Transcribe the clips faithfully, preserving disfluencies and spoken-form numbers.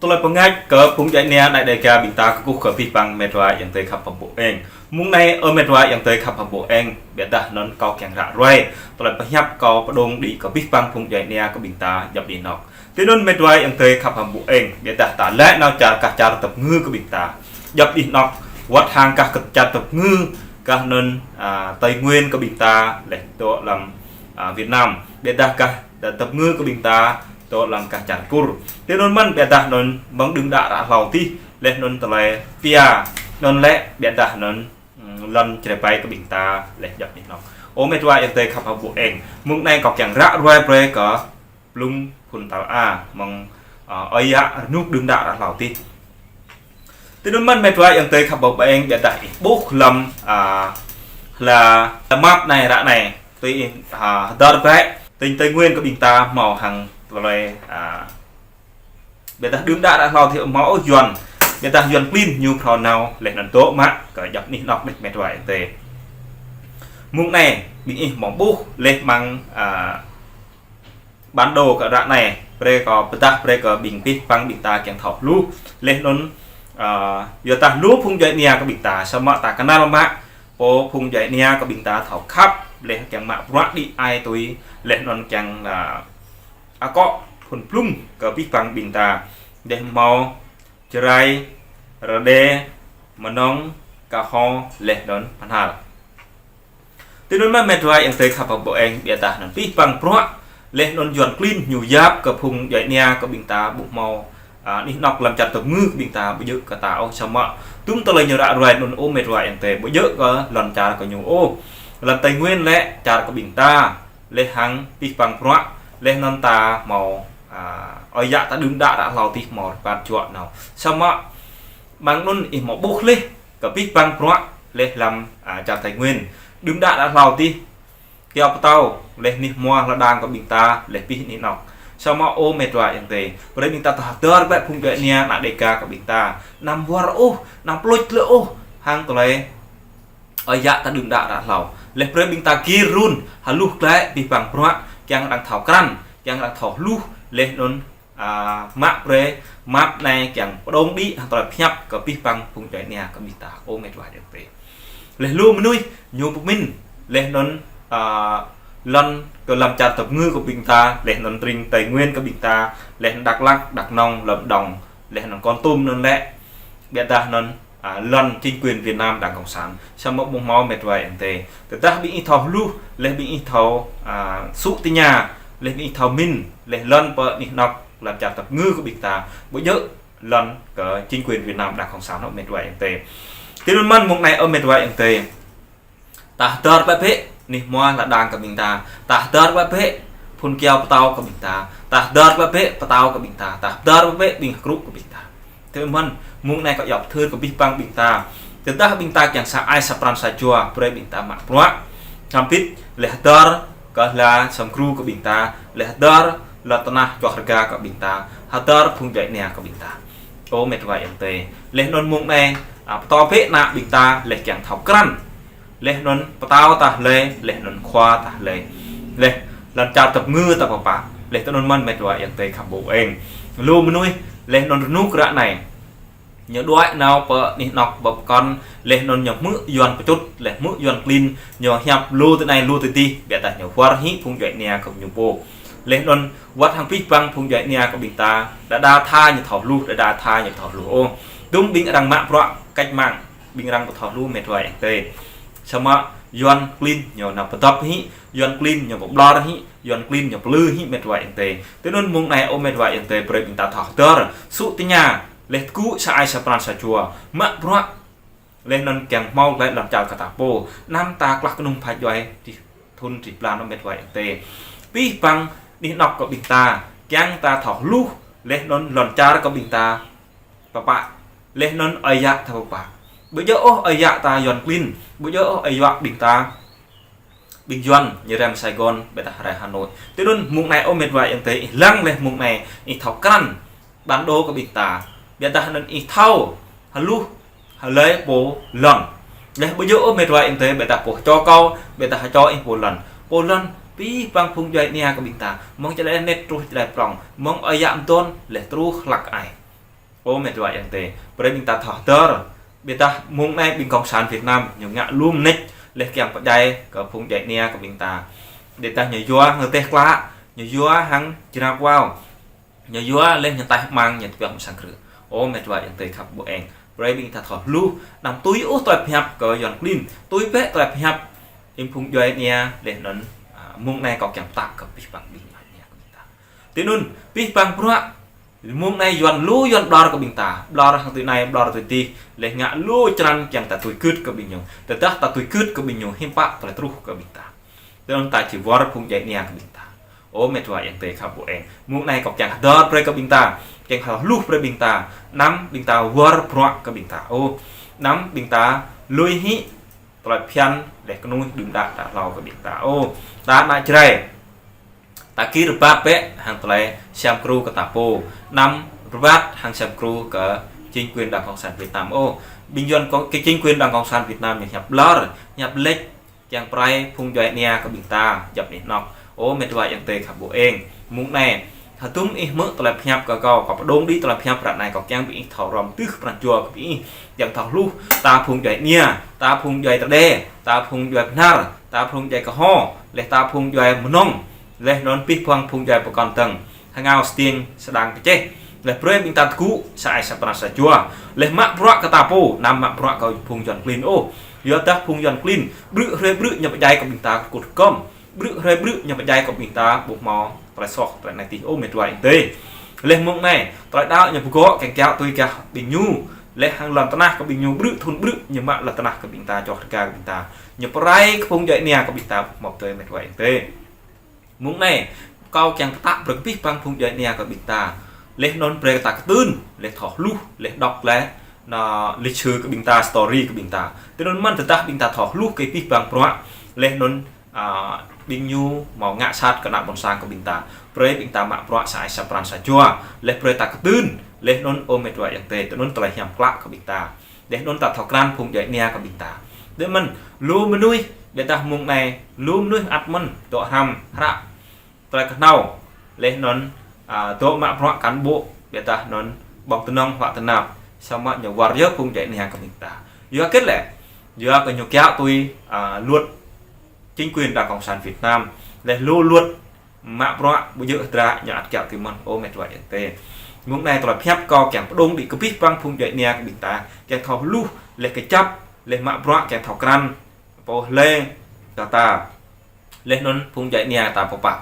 Tơlơi pơngač kơ phung djuai ania anai Dêga ƀing ta kơkuh kơ abih bang met wa ayŏng adơi khăp hơbô eng. Mông anai ơ met wa ayŏng adơi khăp hơbô eng, biă dah anŭn kâo kiăng ră ruai tơlơi pơhiăp kâo pơdŏng đĭ kơ abih bang phung djuai ania kơ ƀing ta djŏp anih anŏ. Tui anŭn met wa ayŏng adơi khăp hơbô eng, biă dah ta lĕ nao čar kah čar tơpơngư kơ ƀing ta djŏp anih anŏ, wơ̆t hăng kah kơ čar tơpơngư kah anŭn, a, Tây Nguyên kơ ƀing ta lĕ dŏ lăm, a, Việt Nam. Biă dah kah tơpơngư kơ ƀing ta dŏ lăm kah čar Kur. Tui anŭn mơ̆n biă dah anŭn mơ̆ng đưm đă ră hlâo adih, lĕ anŭn tơlơi pia, anŭn lĕ biă dah anŭn, mm, lŏn Jrai ƀai kơ ƀing ta lĕ djŏp anih anŏ. Ơ met wa ayŏng adơi khăp hơbô eng. Mông anai kâo kiăng ră ruai brơi kơ blung phŭn tal a, mơ̆ng, a, ơi yă rơnŭk đưm đă ră hlâo adih. Tui anŭn mơ̆n met wa ayŏng adơi khăp hơbô eng, biă dah ih ƀuh lăm, a, hla map anai ră anai. Tui ih, a, hơdơr bĕ, tỉnh Tây Nguyên kơ ƀing ta hmâo hăng tơlơi, a, biă dah đưm đă ră hlâo adih hmâo Yuan. Biă dah Yuan klin ñu phrâo nao lĕ anŭn dŏ mă kơ djŏp anih anŏ đĕč met wa ayŏng adơi. Mông anai ƀing ih hmâo ƀuh lĕ mơ̆ng, a, bản đồ kơ ră anai, brơi kâo pơdah brơi kơ ƀing abih bang ƀing ta kiăng thâo hluh. Lĕ anŭn, a, yua dah lu phung djuai ania kơ ƀing ta, samơ̆ ta kơnăl mă, pô phung djuai ania kơ ƀing ta thâo khăp, lĕ kiăng mă bruă đĭ ai tui, lĕ anŭn kiăng, a, akŏ phŭn blung kơ abih bang ƀing ta, lĕ hmâo Jrai, Rơđê, Mơnông, Kơho, lĕ anŭn Bahnar. Tui anŭn mơ̆n met wa ayŏng adơi khăp hơbô eng, biă dah anŭn abih bang bruă, lĕ anŭn Yuan klin ñu yap kơ phung djuai ania kơ ƀing ta ƀu hmâo, a, anih anŏ lăm čar tơpơngư kơ ƀing ta ƀu djơ̆ kơ ta ôh samơ̆. Tŭm tơlơi ñu ră ruai anŭn ơ met wa ayŏng adơi ƀu djơ̆ kơ lŏn čar kơ ñu ôh. Lăm Tây Nguyên lĕ čar kơ ƀing ta, lĕ hăng abih bang bruă, lĕ anŭn ta hmâo, a, ơi yă ta đưm đă ră hlâo adih hmâo rơbat juă nao. Samơ̆ mơ̆ng anŭn ih hmâo ƀuh lĕ kơ abih bang bruă lĕ lăm, a, čar Tây Nguyên. Đưm đă ră hlâo adih, kyâo pơtâo, lĕ anih hmua hơđang kơ ƀing ta, lĕ abih anih anŏ. Samơ̆ ơ met wa ayŏng adơi, brơi ƀing ta thâo hơdơr bĕ phung djuai ania ană Dêga kơ ƀing ta. Anăm wơr ôh, anăm pơluč lĕ ôh, hăng tơlơi ơi yă ta đưm đă ră hlâo. Lĕ brơi ƀing ta gir run, hluh glaĭ abih bang bruă, kiăng arăng thâo krăn, kiăng arăng thâo hluh, lĕ anŭn, a, mă brơi, map anai kiăng pơdŏng đĭ hăng tơlơi pơhiăp kơ abih bang phung djuai ania kơ ƀing ta, ơ met wa ayŏng adơi. Lĕ lu mơnuih ñu pơmĭn, lĕ anŭn, a, lŏn kơ lăm čar tơpơngư kơ ƀing ta, lĕ anŭn tỉnh Tây Nguyên kơ ƀing ta, lĕ anŭn Dak Lak, Dak Nông, Lâm Đồng, lĕ anŭn Kon Tum anŭn lĕ, biă dah anŭn, a, lŏn chính quyền Việt Nam Đảng Cộng sản, samơ̆ ƀu hmâo met wa ayŏng adơi. Tơdah ƀing ih thâo hluh, lĕ ƀing ih thâo, a, sŭ tơña, lĕ ƀing ih thâo mĭn, lĕ lŏn pơ anih anŏ lăm čar tơpơngư kơ ƀing ta, ƀu djơ̆ lŏn kơ chính quyền Việt Nam Đảng Cộng sản ôh met wa ayŏng adơi. Tui anŭn mơ̆n mông anai ơ met wa ayŏng adơi, ta hơdơr bĕ bĕ anih hmua hơđang kơ ƀing ta, ta hơdơr bĕ bĕ phŭn kyâo pơtâo kơ ƀing ta, ta hơdơr bĕ bĕ pơtâo kơ ƀing ta, ta hơdơr bĕ bĕ ƀing hơkrŭ kơ ƀing ta. Tui anŭn mơ̆n mông anai kâo djŏp thâo kơ abih bang ƀing ta, tơdah ƀing ta kiăng sa ai sa pran sa jua, brơi ƀing ta mă bruă, hơbĭt lĕ hơdơr kơ hla sơm gru kơ ƀing ta, lĕ hơdơr lŏn tơnah čoh rơga kơ ƀing ta, hơdơr phung djuai ania kơ ƀing ta. Ơ met wa ayŏng adơi, lĕ anŭn mông anai, a, pơtô bĕ ană ƀing ta, lĕ kiăng thâo krăn. Lĕ anŭn pơtao tah lĕ, lĕ anŭn khua tah lĕ. Lĕ lŏn čar tơpơngư ta pơpă. Lĕ tui anŭn mơ̆n met wa ayŏng adơi khăp hơbô eng. Lu mơnuih, lĕ anŭn rơnŭk ră anai, ñu đuaĭ nao pơ anih anŏ pơkŏn, lĕ anŭn ñu hmư̆ Yuan pơčŭt, lĕ hmư̆ Yuan klin, ñu hiăp lu tui anai lu tui adih, biă dah ñu wơr hĭ phung djuai ania kơ ñu pô. Lĕ anŭn wơ̆t hăng abih bang phung djuai ania kơ ƀing ta, đơđa tha ñu thâo hluh, đơđa tha ñu thâo hluh ôh. Tŭm ƀing arăng mă bruă cách mạng, ƀing arăng ƀu thâo hluh met wa ayŏng adơi. Samơ̆ Yuan klin ñu nao pơdŏp hĭ, Yuan klin ñu pơƀlŏr hĭ, Yuan klin ñu pơlư hĭ met wa ayŏng adơi. Tui anŭn mông anai ơ met wa ayŏng adơi, brơi ƀing ta thâo hơdơr, sŭ tơña, lĕ tơgŭ sa ai sa pran sa jua, mă bruă, lĕ anŭn kiăng hmâo glaĭ lŏn čar kơ ta pô, anăm ta klah kơnung pha djuai, tih thun tih blan ôh met wa ayŏng adơi. Abih bang anih anŏ kơ ƀing ta, kiăng ta thâo hluh, lĕ anŭn lŏn čar kơ ƀing ta pơpă, lĕ anŭn ơi yă ta pơpă. Ƀu djơ̆ ôh ơi yă ta Yuan klin, ƀu djơ̆ ôh ơi yă ƀing ta, ƀing Yuan ñu rai Sài Gòn, biă dah rai Hà Nội. Tui anŭn mông anai ơ met wa ayŏng adơi, ih lăng lĕ mông anai, ih thâo krăn bản đồ kơ ƀing ta. Biă dah anŭn ih thâo hluh, hlơi pô lŏn. Lĕ ƀu djơ̆ ôh met wa ayŏng adơi, biă dah pô čô kâo, biă dah čô ih pô lŏn. Pô lŏn, abih bang phung djuai ania kơ ƀing ta. Mơ̆ng čơđai anet truh čơđai prŏng. Mơ̆ng ơi yă mơtôn, lĕ truh hlăk ai. Ơ mĕt wa ayŏng adơi, brơi ƀing ta thâo hơdơr. Ƀiădah mơ̆ng anai ƀing Cộng sản Việt Nam ñu ngă lu mơneč, laih kiăng pơdjai kơ phung djuai ania kơ ƀing ta. Ƀiădah ñu yua hăng teh klă, ñu yua hăng jrao wao, ñu yua laih ñu taih mang ñu tơbiă mơ̆ng sang krư̆. Ơ mĕt wa ayŏng adơi khăp ƀu eng, brơi ƀing ta thâo hluh, anăm tui ôh tơlơi pơhiăp kơ Yuăn klin, tui bĕ tơlơi pơhiăp ƀing phung djuai ania, laih anŭn, a, mơ̆ng anai kâo kiăng pơtă kơ abih bang ƀing djuai ania kơ ƀing ta. Tui anŭn, abih bang bruă, mơ̆ng anai Yuăn lu Yuăn ƀlŏr kơ ƀing ta, ƀlŏr hăng tui anai, ƀlŏr tui adih, laih ngă lu črăn kiăng ta tui gưt kơ ƀing ñu. Tơdah ta tui gưt kơ ƀing ñu, hiư̆m pă tơlơi truh kơ ƀing ta. Tui anŭn ta či wơr phung djuai ania kơ ƀing ta. Ơ mĕt wa ayŏng adơi khăp ƀu eng, mơ̆ng anai kâo kiăng hơdơr brơi kơ ƀing ta, kiăng hluh brơi ƀing ta, anăm ƀing ta wơr bruă kơ ƀing ta. Ơ, anăm ƀing ta lui hĭ tơlơi phiăn laih kơnuih đưm đă đă hlâo kơ ƀing ta. Ơ, ta ană Jrai, ta ki rơbat bĕ hăng tơlơi siam kru kơ ta pô, anăm rơbat hăng siam kru kơ chính quyền Đảng Cộng sản Việt Nam. Ơ, ƀing Yuăn kơ, kơ chính quyền Đảng Cộng sản Việt Nam ñu hiăp ƀlŏr, hiăp lĕč, kiăng pơrai phung djuai ania kơ ƀing ta, djŏp anih anŏ. Ơ mĕt wa ayŏng adơi khăp ƀu eng, mơ̆ng anai, hơdôm ih hmư̆ tơlơi pơhiăp kơ kâo, kâo pơdŏng đĭ tơlơi pơhiăp ră anai kâo kiăng ƀing ih thâo hrŏm tưh pran jua kơ ƀing ih, kiăng thâo hluh, ta phung djuai ania, ta phung djuai Tơđe, ta phung djuai Bahnar, ta phung djuai Kơho, laih ta phung djuai Mơnông, laih anŭn abih bang phung djuai pơkŏn dơ̆ng, Hơngao, Stiêng, Sơdang, Kơčeh. Laih brơi ƀing ta tơgŭ sa ai sa pran sa jua. Laih mă bruă kơ ta pô, anăm mă bruă kơ phung Yuăn klin ôh. Yua dah phung Yuăn klin, brư̆ hrơi brư̆ ñu pơdjai kơ ƀing ta kơkŭt kơkŏm. Brư̆ hrơi brư̆ ñu pơdjai kơ ƀing ta ƀu hmâo tơlơi soh tơlơi anai adih, ơ mĕt wa ayŏng adơi. Laih mơ̆ng anai, tơlơi đaŏ ñu pơgŏ kiăng kiaŏ tui gah ƀing ñu. Laih hăng lŏn tơnah kơ ƀing ñu brư̆ thŭn brư̆ ñu mă lŏn tơnah kơ ƀing ta, čoh rơga kơ ƀing ta. Ñu pơrai kơ phung djuai ania kơ ƀing ta, mơ̆ tơi mĕt wa ayŏng adơi. Mơ̆ng anai, kâo kiăng pơtă brơi kơ abih bang phung djuai ania kơ ƀing ta. Laih anŭn brơi kơ ta kơtưn, laih thâo hluh, laih đŏk laih, anŭn lịch sử kơ ƀing ta, story kơ ƀing ta. Tui anŭn mơ̆n tơdah ƀing ta thâo hluh kơ abih bang bruă. Laih anŭn, a, ƀing ñu hmâo ngă sat kơ ană ƀôn sang kơ ƀing ta. Brơi ƀing ta mă bruă sa ai sa pran sa jua. Laih brơi ta kơtưn, laih anŭn ơ mĕt wa ayŏng adơi, tui anŭn tơlơi hiam klă kơ ƀing ta. Laih anŭn ta thâo krăn phung djuai ania kơ ƀing ta. Tui mơ̆n, lu mơnuih, ƀiădah mơ̆ng anai, lu mơnuih ăt mơ̆n, dŏ hrăm, hră, tơlơi kơhnâo, laih anŭn, a, dŏ mă bruă cán bộ, ƀiădah anŭn ƀơ̆ng tơnŏng huă tơnap, samơ̆ ñu wơr yơh phung djuai ania kơ ƀing ta. Yua hơget lĕ, yua kơ ñu kiaŏ tui, a, luật chính quyền Đảng Cộng sản Việt Nam, laih lu luật mă bruă ƀu djơ̆ hơdră ñu ăt kiaŏ tui mơ̆n, ơ mĕt wa ayŏng adơi. Mơ̆ng anai tơlơi pơhiăp kâo kiăng pơdŏng đĭ kơ abih bang phung djuai ania kơ ƀing ta, kiăng thâo hluh, laih kơjăp, laih mă bruă kiăng thâo krăn, pô hlơi kơ ta, laih anŭn phung djuai ania ta pơpă.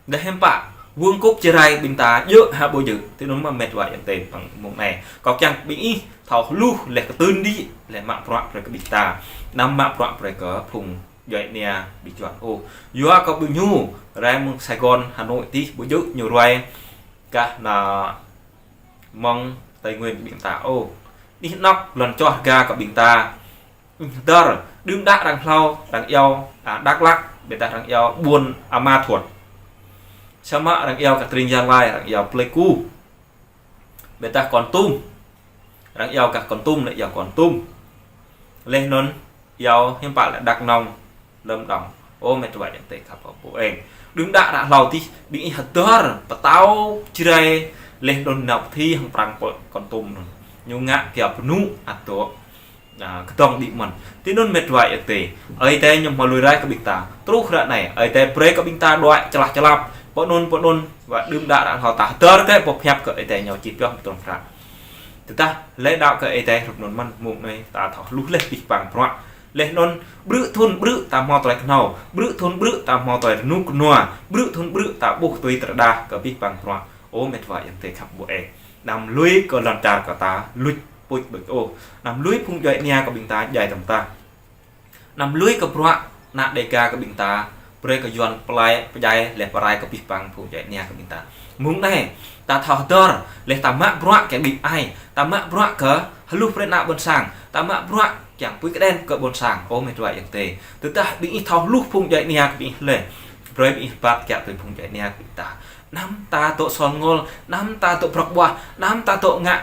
Dah hiư̆m pă, Vương quốc Jrai ƀing ta djơ̆ hă ƀu djơ̆, tui anŭn mơ̆ mĕt wa ayŏng adơi păng mơ̆ng anai. Kâo kiăng ƀing ih thâo hluh laih kơtưn đĭ, laih mă bruă brơi kơ ƀing ta. Anăm mă bruă brơi kơ phung djuai ania ƀing Yuăn ôh. Yua kơ ƀing ñu, rai mơ̆ng Sài Gòn, Hà Nội adih ƀu djơ̆ ñu ruai gah anŭn mơ̆ng Tây Nguyên ƀing ta ôh. Anih anŏ lŏn čoh rơga kơ ƀing ta. Hơdơr, đưm đă arăng hlâo, arăng iâu, a, Dak Lak, ƀiădah arăng iâu Buôn Ma Thuột. Samơ̆ arăng iâu kơ tring Gia Lai, arăng iâu Pleiku. Ƀiădah Kon Tum. Arăng iâu kơ Kon Tum, laih iâu Kon Tum. Laih anŭn iâu hiư̆m pă lĕ Dak Nông, Lâm Đồng. Ơ mĕt wa ayŏng adơi khăp ƀu eng. Đưm đă arăng hlâo adih, ƀing ih hơdơr, pơtao Jrai, laih anŭn nao pơthi hăng prăng pơ Kon Tum anŭn. Ñu ngă kiaŏ pơnŭ ăt dŏ, a, kơdŏng đĭ mơ̆n. Tui anŭn mĕt wa ayŏng adơi, Ơi Adai ñu hmâo lui rai kơ ƀing ta. Truh ră anai, Ơi Adai brơi kơ ƀing ta đuaĭ čơlah čơlap. Pơ anŭn, pơ anŭn, wă đưm đă arăng hlâo ta hơdơr kơ pô pơhiăp kơ Ơi Adai ñu či pioh mơ̆ng tơdron hră. Tơdah laĭ đaŏ kơ Ơi Adai hrup anŭn mơ̆n, mơ̆ng anai ta thâo hluh laih abih bang bruă. Laih anŭn, brư̆ thŭn brư̆ ta hmâo tơlơi kơhnâo, brư̆ thŭn brư̆ ta hmâo tơlơi rơnŭk rơnua, brư̆ thŭn brư̆ ta ƀuh tui tơrơđah kơ abih bang bruă. Ơ mĕt wa ayŏng adơi khăp ƀu eng. Anăm lui kơ lŏn čar kơ ta, luč puč đôč ôh. Anăm lui phung djuai ania kơ ƀing ta, djai tơm ta. Anăm lui kơ bruă ană Đêga kơ ƀing ta, brơi kơ Yuăn pơlai, pơdjai, laih pơrai kơ abih bang phung djuai ania kơ ƀing ta. Mơ̆ng anai, ta thâo hơdơr, laih ta mă bruă kiăng đĭ ai, ta mă bruă kơ hluh brơi ană ƀôn sang, ta mă bruă kiăng pui kơđen kơ ƀôn sang, ơ mĕt wa ayŏng adơi. Tơdah ƀing ih thâo hluh phung djuai ania kơ ƀing ih laih, brơi ƀing ih rơbat kiaŏ tui phung djuai ania kơ ƀing ta. Anăm ta dŏ sol ngol, anăm ta dŏ brŏk ƀuah, anăm ta dŏ ngă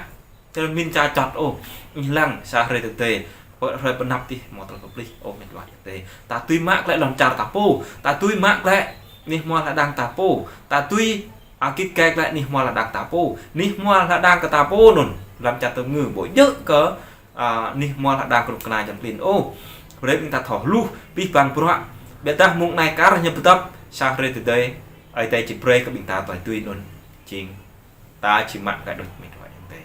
tơlơi min ča čot ôh. Ih lăng sa hrơi tơdơi, pơ hrơi pơnăp adih hmâo tơlơi pơplih, ơ mĕt wa ayŏng adơi. Ta tui mă glaĭ lŏn čar ta pô, ta tui mă glaĭ anih hmua lŏn đang ta pô, ta tui, Akit kek lĕ anih hmua lŏn đang ta pô. Anih hmua lŏn đang kơ ta pô anŭn, lăm čar tơm ngư ƀu djơ̆ kơ, a, anih hmua lŏn đang kơnuk kơna Yuăn klin ôh. Brơi ƀing ta thâo hluh, abih bang bruă. Ƀiădah mơ̆ng anai kar ñu pơtăp, sang hrơi tơdơi, Ơi Adai či brơi kơ ƀing ta tui tui anŭn. Jing ta či mă kơ đôč mĕt wa ayŏng adơi.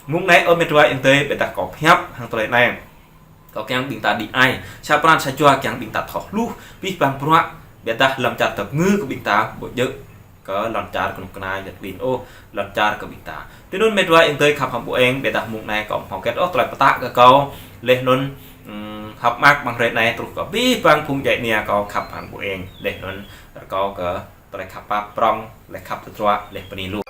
Mơ̆ng anai ơ mĕt wa ayŏng adơi, ƀiădah kâo pơhiăp hăng tơlơi anai. Kâo kiăng ƀing ta đĭ ai, sa pran sa jua kiăng ƀing ta thâo hluh, abih bang bruă, ƀiădah lăm čar tơm ngư kơ ƀing ta ƀu djơ̆ kơ lŏn čar kơnuk kơna Yuăn klin ôh, lŏn čar kơ ƀing ta. Tui anŭn mĕt wa ayŏng adơi khăp hăng ƀu eng, ƀiădah mơ̆ng anai kâo hmâo hơget ôh tơlơi pơtă kơ kâo, laih anŭn, ưm, hơ̆k mơak amăng hrơi anai truh kơ abih bang phung djuai ania kâo khăp hăng ƀu eng, laih anŭn rơkâo kơ tơlơi khăp pap prŏng, laih khăp tơdruă, laih bơni lu.